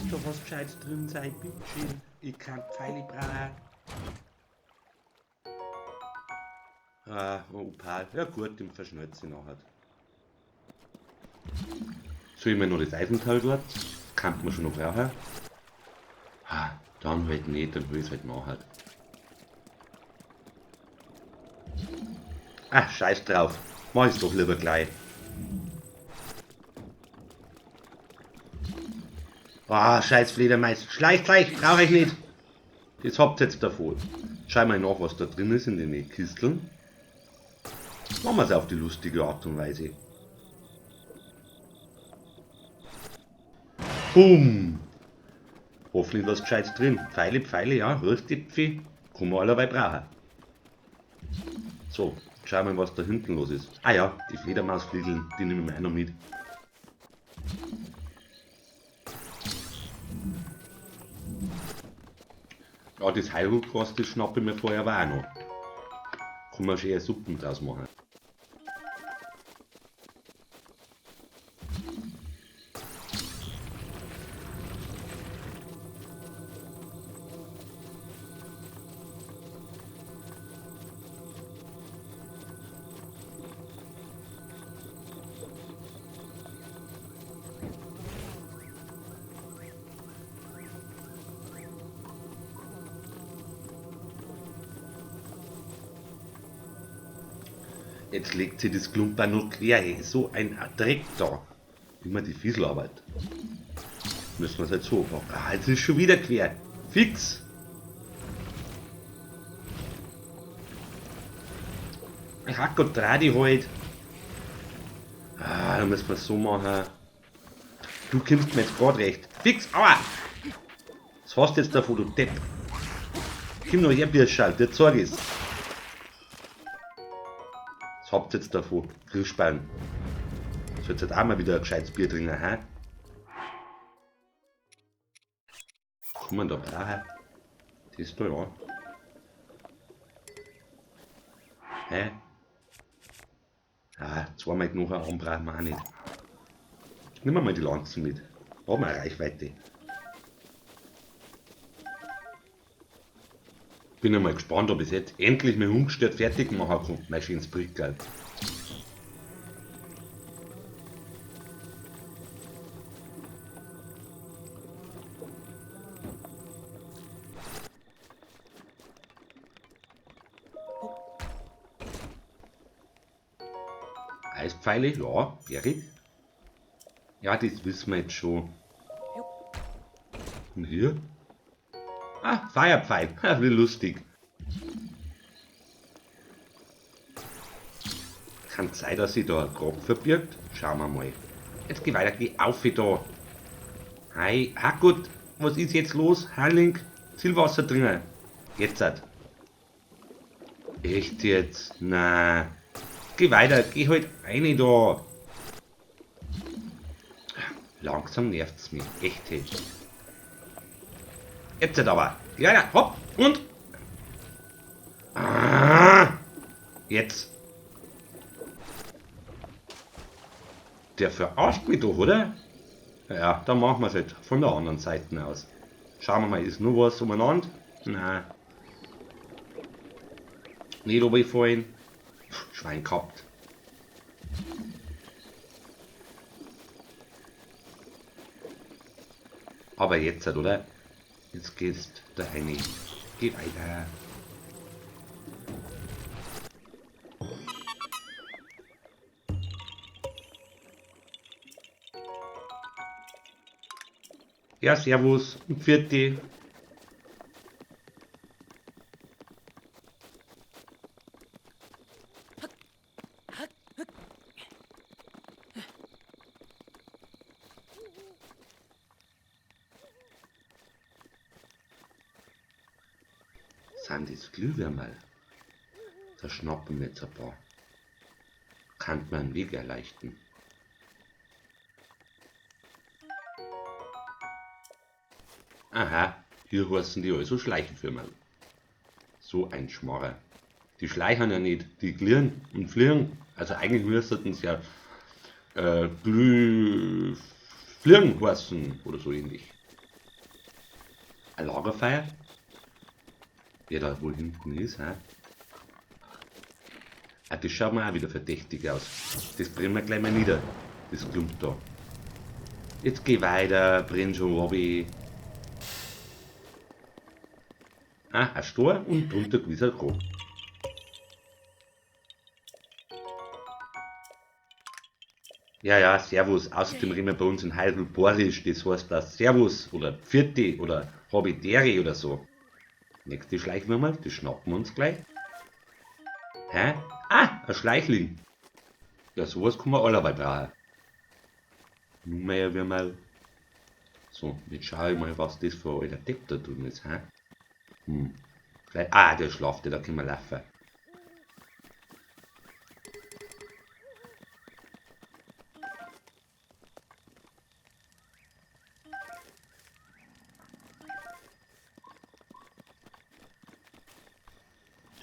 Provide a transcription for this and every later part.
Lass doch was Gescheites drin sein, bitteschön. Ich kann Pfeile brauchen. Ah, Opal. Ja gut, dem verschnellt sie nachher. Soll ich mir noch das Eisenteil dort? Das kann man schon noch brauchen. Ah, dann halt nicht, dann will ich es halt nachher. Ah, scheiß drauf. Mach ich's doch lieber gleich. Ah, scheiß Fledermaus. Schleicht gleich, brauche ich nicht. Das habt ihr jetzt davon. Schau mal nach, was da drin ist in den Kisteln. Machen wir's auf die lustige Art und Weise. Boom! Hoffentlich was Gescheites drin. Pfeile, Pfeile, ja, Röstipfel. Kann man allerweil brauchen. So, schauen wir mal, was da hinten los ist. Ah ja, die Fledermausflügel, die nehmen wir auch noch mit. Ja, das Heilruckgras, das schnappe ich mir vorher aber auch noch. Kann man schön Suppen draus machen. Jetzt legt sie das Klumper noch quer, hey. So ein Dreck da. Immer die Fieselarbeit. Müssen wir es halt so machen. Ah, jetzt ist schon wieder quer. Fix! Ich hack und dreh die halt. Ah, da müssen wir es so machen. Du kommst mir jetzt grad recht. Fix! Aua! Was hast du jetzt davon, du Depp? Komm noch her, Birschall, dir zeig ich's. Was habt ihr jetzt davon? Grillspein. Sollst jetzt auch mal wieder ein gescheites Bier trinken, hä? Kann man da brauchen? Das da, ja. Hä? Ah, zweimal genug Arm brauchen wir auch nicht. Nehmen wir mal die Lanzen mit. Haben wir eine Reichweite. Bin einmal gespannt, ob ich es jetzt endlich mal ungestört fertig machen kann, mein schönes Brickerl. Eispfeile, ja, Erik. Ja, das wissen wir jetzt schon. Und hier? Ah, Feuerpfeil. Wie lustig. Kann sein, dass sich da ein Grab verbirgt. Schauen wir mal. Jetzt geh weiter, geh auf da. Hi, Hackgut, was ist jetzt los? Harling, Zielwasser drinnen. Jetzt halt. Echt jetzt? Na. Geh weiter, geh halt rein da. Langsam nervt's mich. Echt, hey. Jetzt halt aber. Ja, ja, hopp, und. Ah, jetzt. Der verarscht mich doch, oder? Ja, dann machen wir's halt von der anderen Seite aus. Schauen wir mal, ist nur was umeinander? Nein. Nicht runtergefallen. Schwein gehabt. Aber jetzt halt, oder? Jetzt gehst da rein. Geh weiter. Ja, servus und pfiat. Sind das Glühwürmerl? Da schnappen wir jetzt ein paar. Kann man einen Weg erleichtern. Aha, hier heißen die also Schleichenfirmen. So ein Schmarrer. Die schleichen ja nicht, die glühen und fliegen. Also eigentlich müssten sie ja Glühfliegen heißen oder so ähnlich. Ein Lagerfeuer? Wer da wohl hinten ist, hä? Ah, das schaut mir auch wieder verdächtig aus. Das brennen wir gleich mal nieder. Das klumpt da. Jetzt geh weiter, brenn schon, Robby. Ah, ein Stor und drunter gewisser Grab. Ja, ja, Servus. Außerdem reden wir bei uns in Heidel Borisch, das heißt da Servus oder Pfirti oder Habidere oder so. Nächste Schleichwürmer, das schnappen wir uns gleich. Hä? Ah, ein Schleichling. Ja, sowas kann man allerweil brauchen. Nun mehr wir mal. So, jetzt schau ich mal, was das für ein alter Depp da drüben ist, hä? Hm. Gleich, ah, der schlaft, da können wir laufen.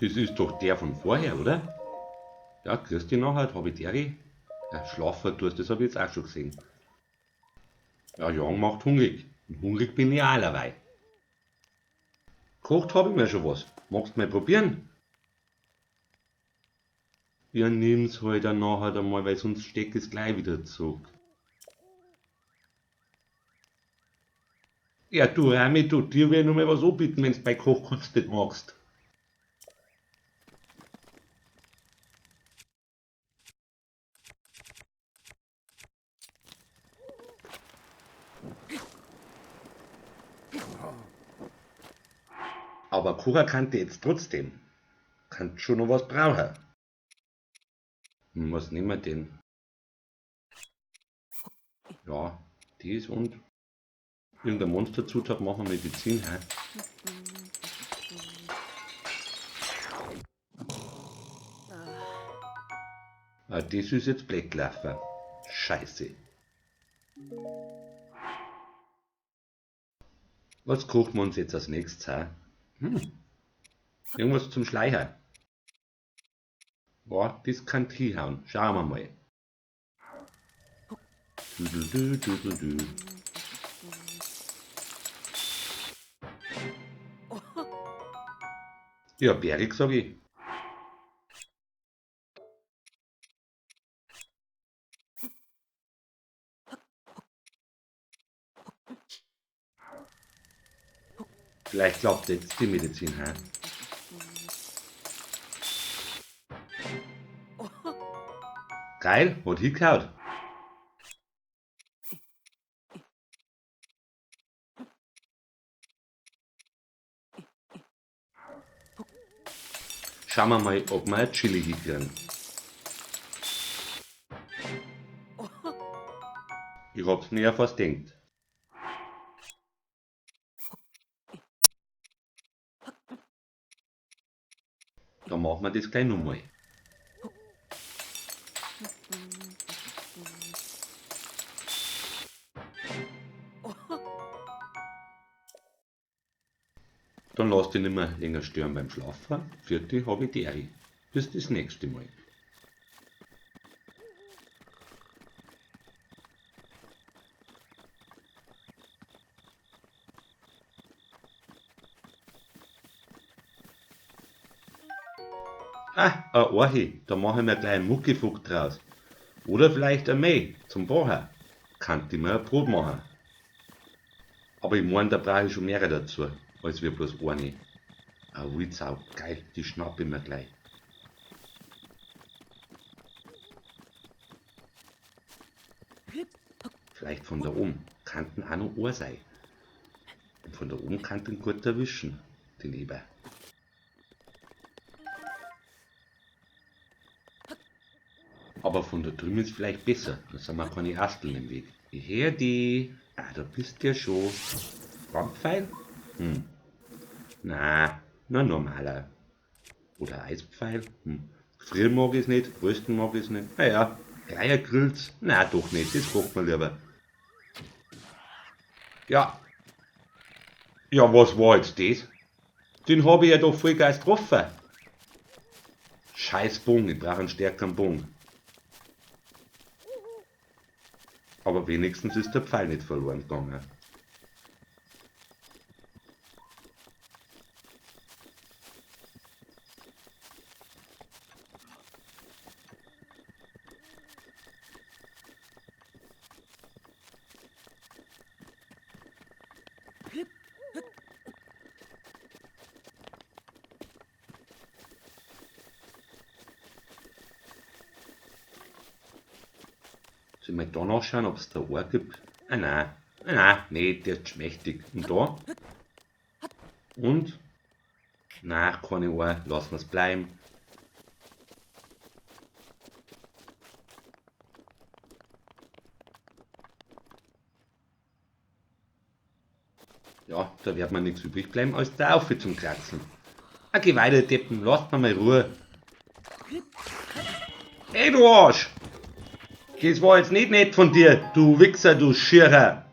Das ist doch der von vorher, oder? Ja, grüß dich nachher, hab ich dere. Ja, schlafen tust, das hab ich jetzt auch schon gesehen. Ja, Jang macht hungrig. Und hungrig bin ich auch allerweil. Kocht hab ich mir schon was. Magst du mal probieren? Ja, nimm's halt dann nachher einmal, weil sonst steckt es gleich wieder zurück. Ja, du Rami, du, dir will ich noch mal was anbieten, wenn's bei Kochkunst nicht magst. Aber kochen kann die jetzt trotzdem. Kann schon noch was brauchen. Was nehmen wir denn? Ja, das und irgendein Monsterzutat machen wir Medizin. Hä? Ah, das ist jetzt blöd gelaufen. Scheiße. Was kochen wir uns jetzt als nächstes? Hä? Hm. Irgendwas zum Schleicher. Boah, das kann hinhauen. Schauen wir mal. Du, du, du, du, du, du. Ja, bärig, sag ich. Vielleicht klappt jetzt die Medizin, hä? Geil, hat hingehauen. Schauen wir mal, ob wir ein Chili hinkriegen. Ich hab's mir ja fast gedacht. Dann machen wir das gleich nochmal. Dann lass dich nicht mehr länger stören beim Schlafen. Vierte hab ich die Ehre. Bis das nächste Mal. Ah, ein Orchi, da mache ich mir gleich einen Muckifuck draus. Oder vielleicht ein Mäh zum Bacher. Kann ich mir ein Brot machen. Aber ich mein, da brauche ich schon mehrere dazu, als wir bloß eine. Ein Wildsau, geil, die schnapp ich mir gleich. Vielleicht von da oben, könnten auch noch Ohr sein. Und von da oben kann den gut erwischen, den Eber. Aber von da drüben ist vielleicht besser, da sind wir keine Asteln im Weg. Ich hör die. Ah, da bist du ja schon. Brandpfeil? Hm. Na, na normaler. Oder Eispfeil? Hm. Frieren mag ich's nicht, rösten mag ich's nicht. Naja, gleich ein Grillz? Na, doch nicht, das kocht man lieber. Ja. Ja, was war jetzt das? Den hab ich ja doch voll geil getroffen. Scheiß Bogen, ich brauch einen stärkeren Bogen. Aber wenigstens ist der Pfeil nicht verloren gegangen. Soll ich mal da nachschauen, ob es da Ohr gibt? Ah nein, ah nein, nee, der ist schmächtig. Und da? Und? Nein, keine Ohr, lassen wir's bleiben. Ja, da wird mir nichts übrig bleiben, als da auf zum Kraxeln. Okay, weiter, Deppen, lasst mir mal Ruhe. Ey, du Arsch! Das war jetzt nicht nett von dir, du Wichser, du Schierer!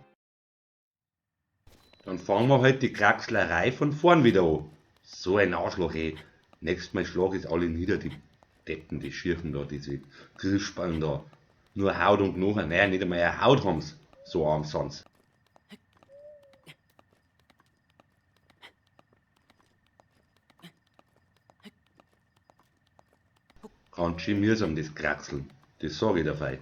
Dann fangen wir halt die Kraxlerei von vorn wieder an. So ein Arschloch, ey. Nächstes Mal schlag ich alle nieder, die Deppen, die Schirchen da, diese Griffspannen da. Nur Haut und Knochen, naja, nicht einmal eine Haut haben's. So arm sind's. Ganz schön mühsam, das Kraxeln. Das sag ich dir.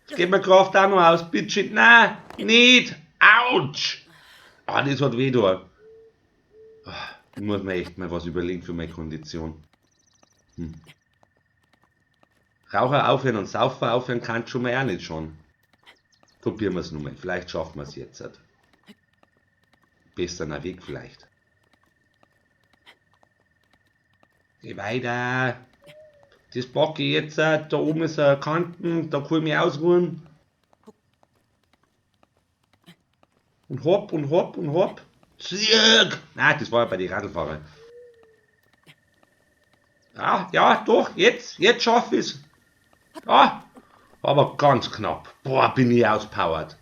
Jetzt geht mir Kraft auch noch aus, bitte. Nein, nicht. Autsch. Ah, das hat weh da. Ich muss mir echt mal was überlegen für meine Kondition. Raucher aufhören und Saufer aufhören kann schon mal auch nicht schon. Probieren wir's nun mal. Vielleicht schaffen wir's jetzt. Halt. Besser Weg vielleicht. Geh weiter. Das packe ich jetzt. Da oben ist eine Kanten, da kann ich mich ausruhen. Und hopp und hopp und hopp. Zirk! Nein, das war ja bei den Radlfahrern. Ja, ja, doch, jetzt schaff ich's. Ja, aber ganz knapp. Boah, bin ich auspowert.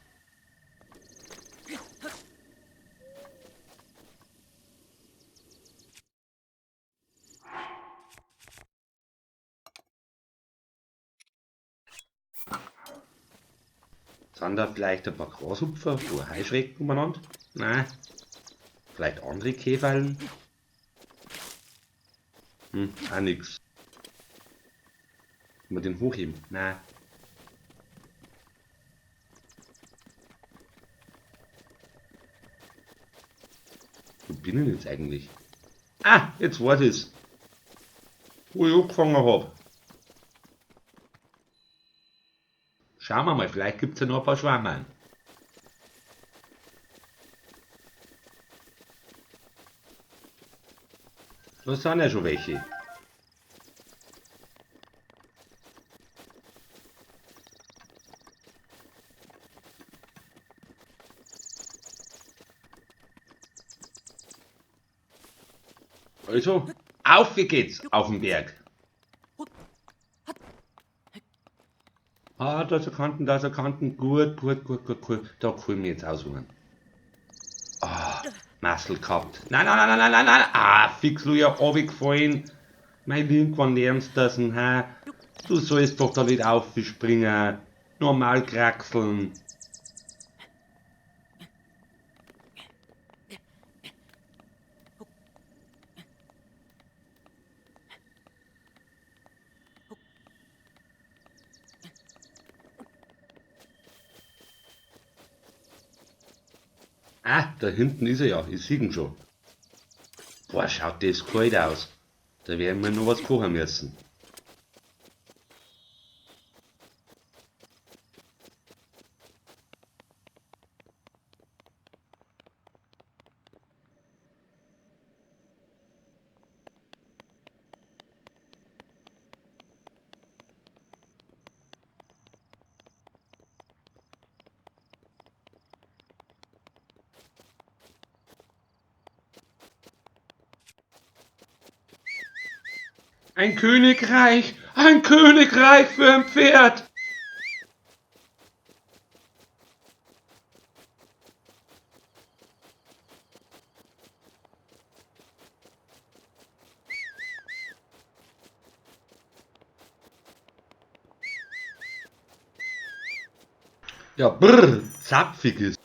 Sind da vielleicht ein paar Grashupfer oder Heuschrecken umeinander? Nein. Vielleicht andere Käferln? Auch nix. Kann man den hochheben? Nein. Wo bin ich denn jetzt eigentlich? Ah, jetzt weiß ich's. Wo ich angefangen hab. Schauen wir mal, vielleicht gibt's ja noch ein paar Schwammerl. Da sind ja schon welche. Also, auf geht's auf den Berg. Ah, da ist Kanten, da ist Kanten. Gut, gut, gut, gut, gut. Da kann ich mich jetzt ausruhen. Ah, Muscle gehabt. Nein, nein, nein, nein, nein, nein. Ah, fix, du ja runtergefallen. Mein Link, wann lernst du das denn, hä? Du sollst doch da nicht aufspringen. Normal kraxeln. Ah, da hinten ist er ja, ich sehe ihn schon. Boah, schaut das kalt aus. Da werden wir noch was kochen müssen. Ein Königreich! Ein Königreich für ein Pferd! Ja, brrr, zapfig ist.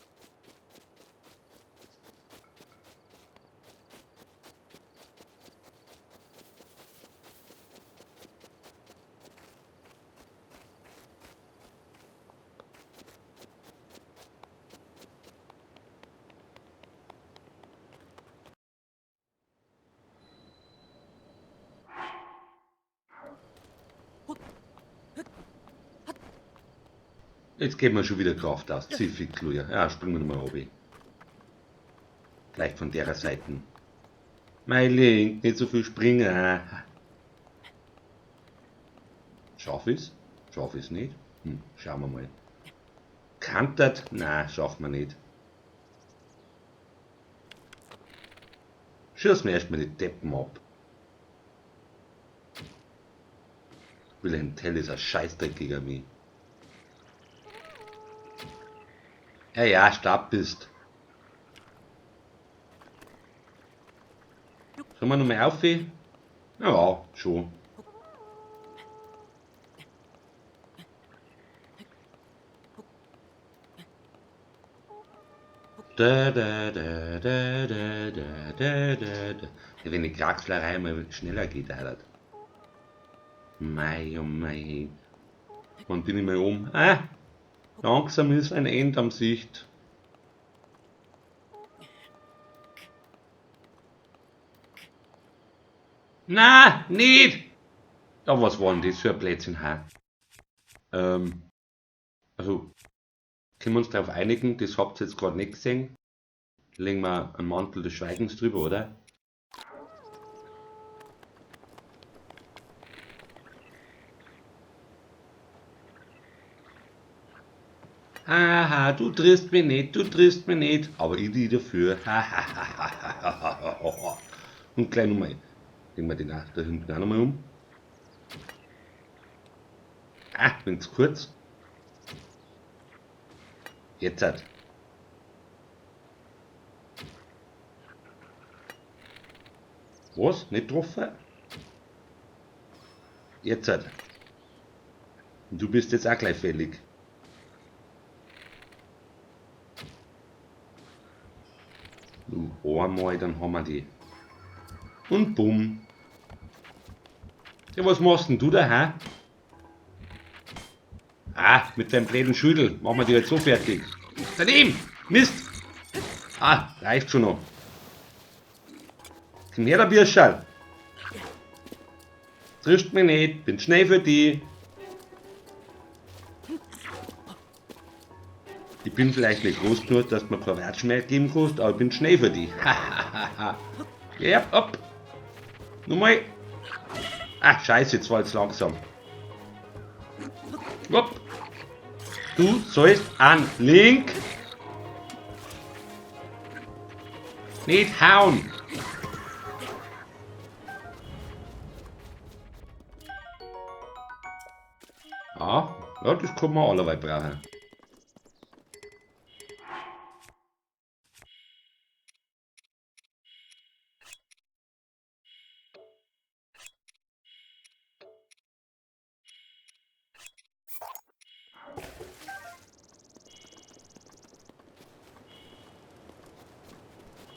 Jetzt geht mir schon wieder Kraft aus. Zifikluja. Ja, springen wir nochmal runter. Gleich von der Seite. Mein Link, nicht so viel springen. Schaff ich's? Schaff ich's nicht? Hm, schauen wir mal. Kantert? Nein, schaffen wir nicht. Schieß mir erstmal die Deppen ab. Wilhelm Tell ist ein Scheißdreck gegen mich. Ja, ja, stark bist. Sollen wir nochmal auf? Ja, schon. Da, da, da, da, da, da, da, da, da. Ja, wenn die Kraxlerei mal schneller geht, Alter. Mei, oh mei. Wann bin ich mal um? Ah, langsam ist ein End am Sicht. Na, nicht! Ja, was war denn das für ein Blödsinn, ha? Also, können wir uns darauf einigen, das habt ihr jetzt gerade nicht gesehen. Legen wir einen Mantel des Schweigens drüber, oder? Haha, du triffst mich nicht, du triffst mich nicht. Aber ich die dafür. Und gleich nochmal. Legen wir den auch da hinten auch nochmal um. Ah, bin zu kurz. Jetzt halt. Was? Nicht getroffen? Jetzt halt. Und du bist jetzt auch gleich fällig. Einmal, dann haben wir die. Und bumm. Ja, was machst denn du da, hä? Ah, mit deinem blöden Schüttel. Machen wir die jetzt so fertig. Daneben! Mist! Ah, reicht schon noch. Komm her, der Birscherl. Triffst mich nicht, bin schnell für die. Ich bin vielleicht nicht groß genug, dass du mir kein Watsch mehr geben kannst, aber ich bin schnell für die. Ja, hopp. Nochmal. Ah, scheiße, jetzt war jetzt langsam. Hopp. Du sollst an Link nicht hauen. Ja, ja, das kann man allerweil brauchen.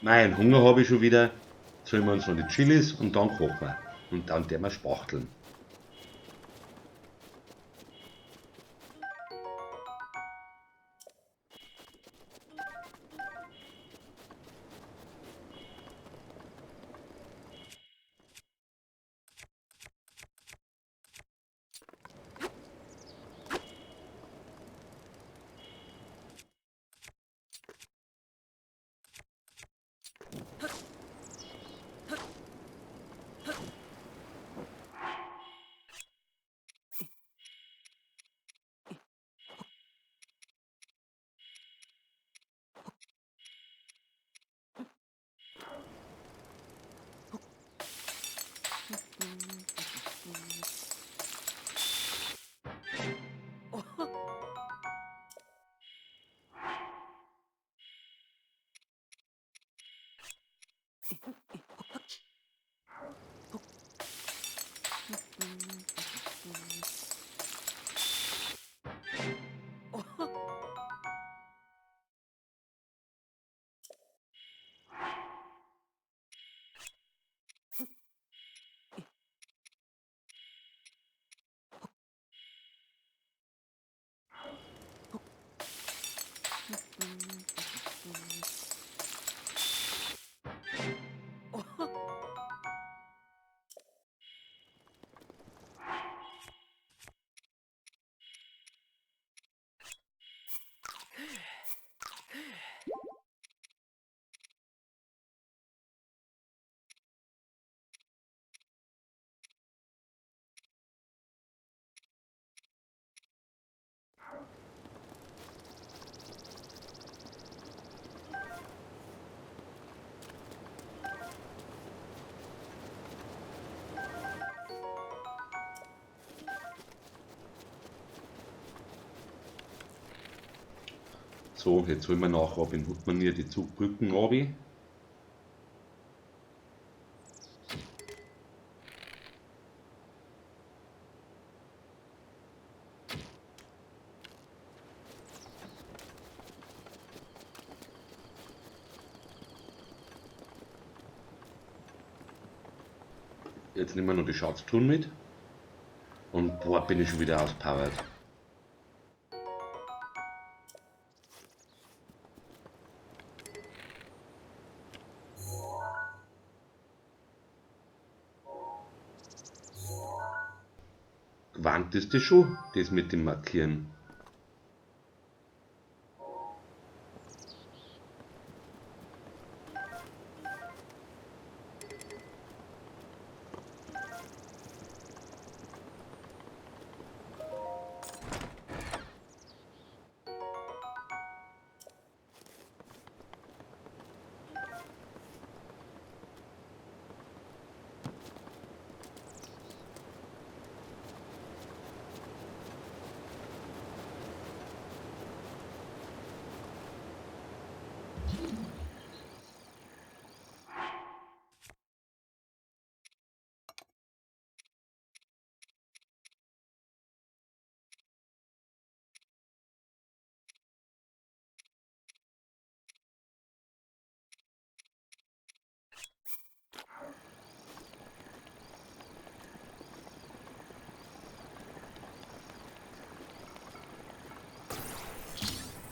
Nein, Hunger habe ich schon wieder. Jetzt holen wir uns noch die Chilis und dann kochen wir. Und dann werden wir spachteln. So, jetzt holen wir nach Robin Hood Manier die Zugbrücken runter. Jetzt nehmen wir noch die Schatztruhen mit. Und boah, bin ich schon wieder auspowert. Gewandt ist das schon, das mit dem Markieren.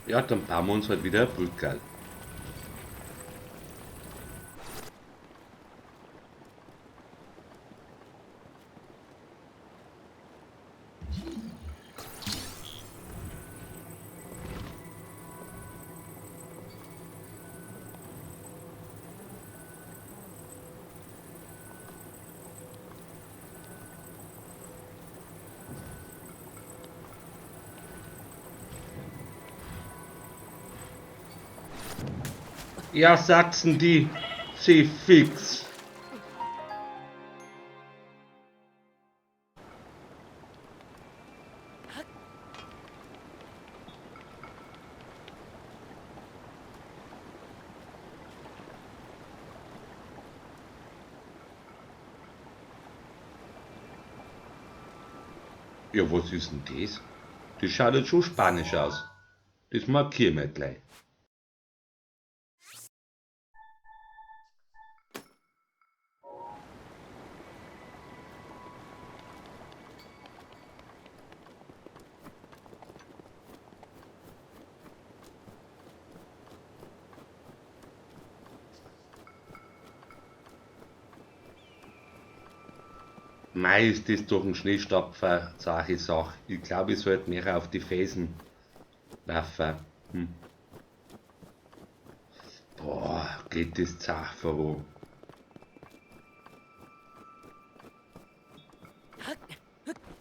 Ja, dann bauen wir uns halt wieder eine Brücke. Ja, Sachsen, die C-Fix. Ja, was ist denn das? Das schaut jetzt schon spanisch aus. Das markieren wir gleich. Mei, ist das doch ein Schneestapfer, zache Sache. Ich glaube, ich sollte mehr auf die Felsen laufen. Boah, geht das zach voran.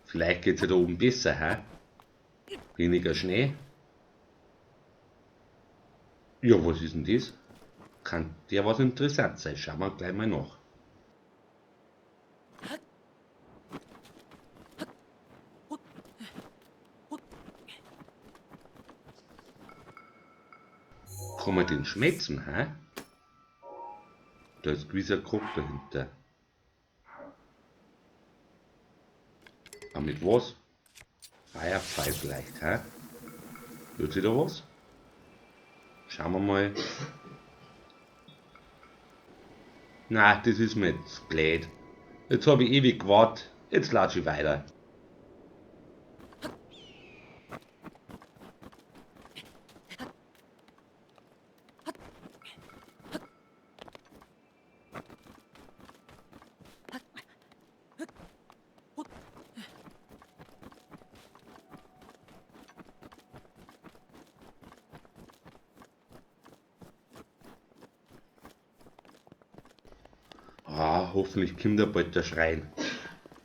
Vielleicht geht's ja da oben besser, hä? Weniger Schnee. Ja, was ist denn das? Kann der was interessant sein? Schauen wir gleich mal nach. Kann man den schmelzen, hä? Da ist gewiss ein Krug dahinter. Aber mit was? Firefly vielleicht, hä? Tut sich da was? Schauen wir mal. Na, das ist mir jetzt blöd. Jetzt hab ich ewig gewartet. Jetzt latsche ich weiter. Ah, hoffentlich kommt er bald der Schrein.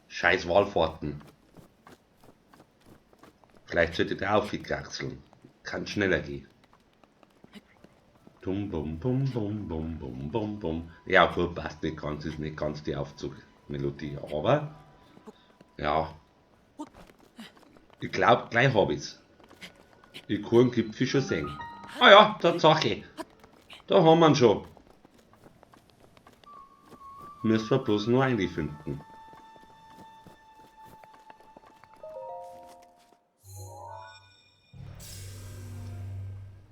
Scheiß Wallfahrten. Vielleicht sollte der aufkraxeln. Kann schneller gehen. Bum, bum, bum, bum, bum, bum, bum, bum. Ja, gut, passt nicht ganz, ist nicht ganz die Aufzugmelodie, aber ja. Ich glaub, gleich hab ich's. Ich kann den Gipfel schon sehen. Ah ja, Tatsache. Da haben wir ihn schon. Müssen wir bloß nur einfinden.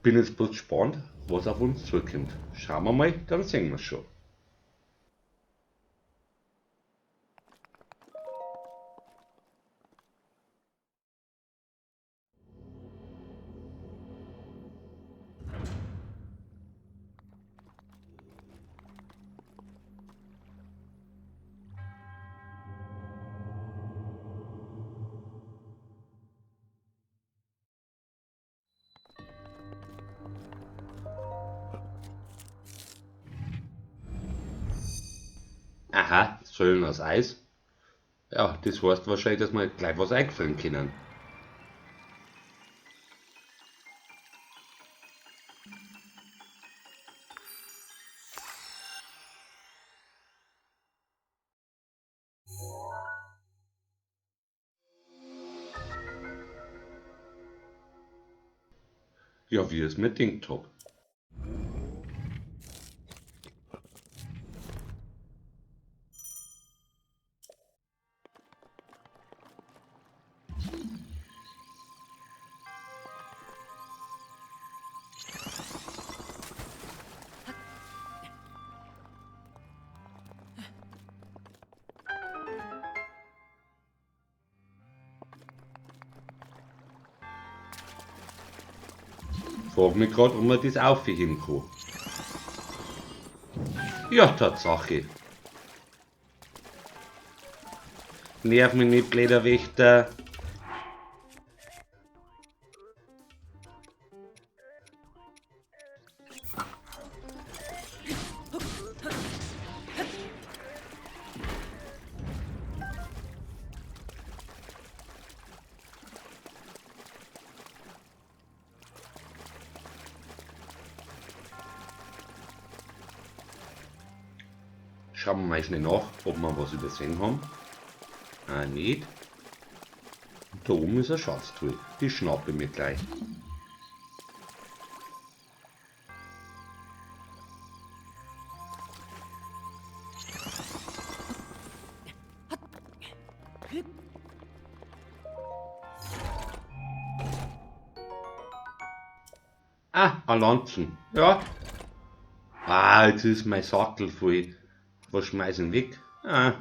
Bin jetzt bloß gespannt, was auf uns zukommt. Schauen wir mal, dann sehen wir's schon. Aha, Säulen aus Eis. Ja, das heißt wahrscheinlich, dass wir gleich was einfüllen können. Ja, wie es mir denkt hab. Frag mich grad, ob man das aufheben kann. Ja, Tatsache. Nerv mich nicht, blöder Wächter. Schauen wir mal schnell nach, ob wir was übersehen haben. Ah, nicht. Und da oben ist eine Schatztruhe. Die schnappe ich mir gleich. Ah, ein Lanzen. Ja. Ah, jetzt ist mein Sattel voll. Was schmeiß ich weg? Ah.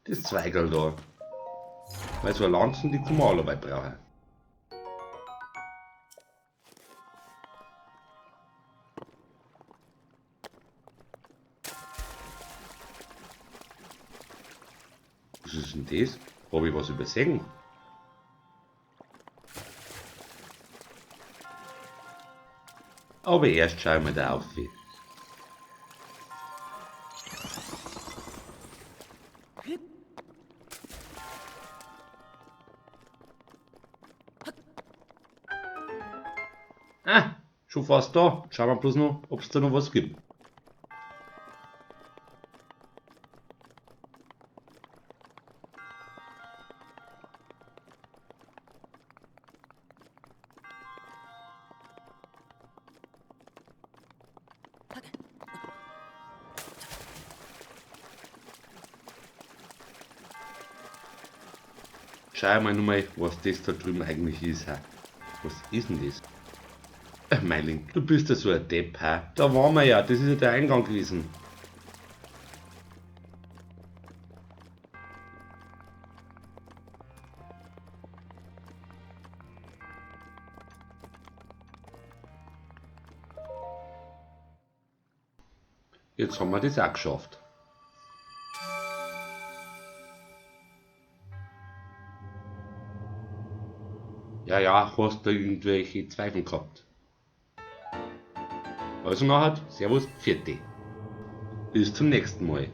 Das Zweigerl da. Weil so Lanzen, die kann man alle brauchen. Was ist denn das? Hab ich was übersehen? Aber erst schauen wir da auf. Ah, schon fast da. Schauen wir bloß noch, ob's da noch was gibt. Schau mal nur mal, was das da drüben eigentlich ist. Hä? Was ist denn das? Mein Link, du bist ja so ein Depp, hä? Da waren wir ja, das ist ja der Eingang gewesen. Jetzt haben wir das auch geschafft. Ja, ja, hast du irgendwelche Zweifel gehabt? Also nachher, Servus, Pfiat. Bis zum nächsten Mal.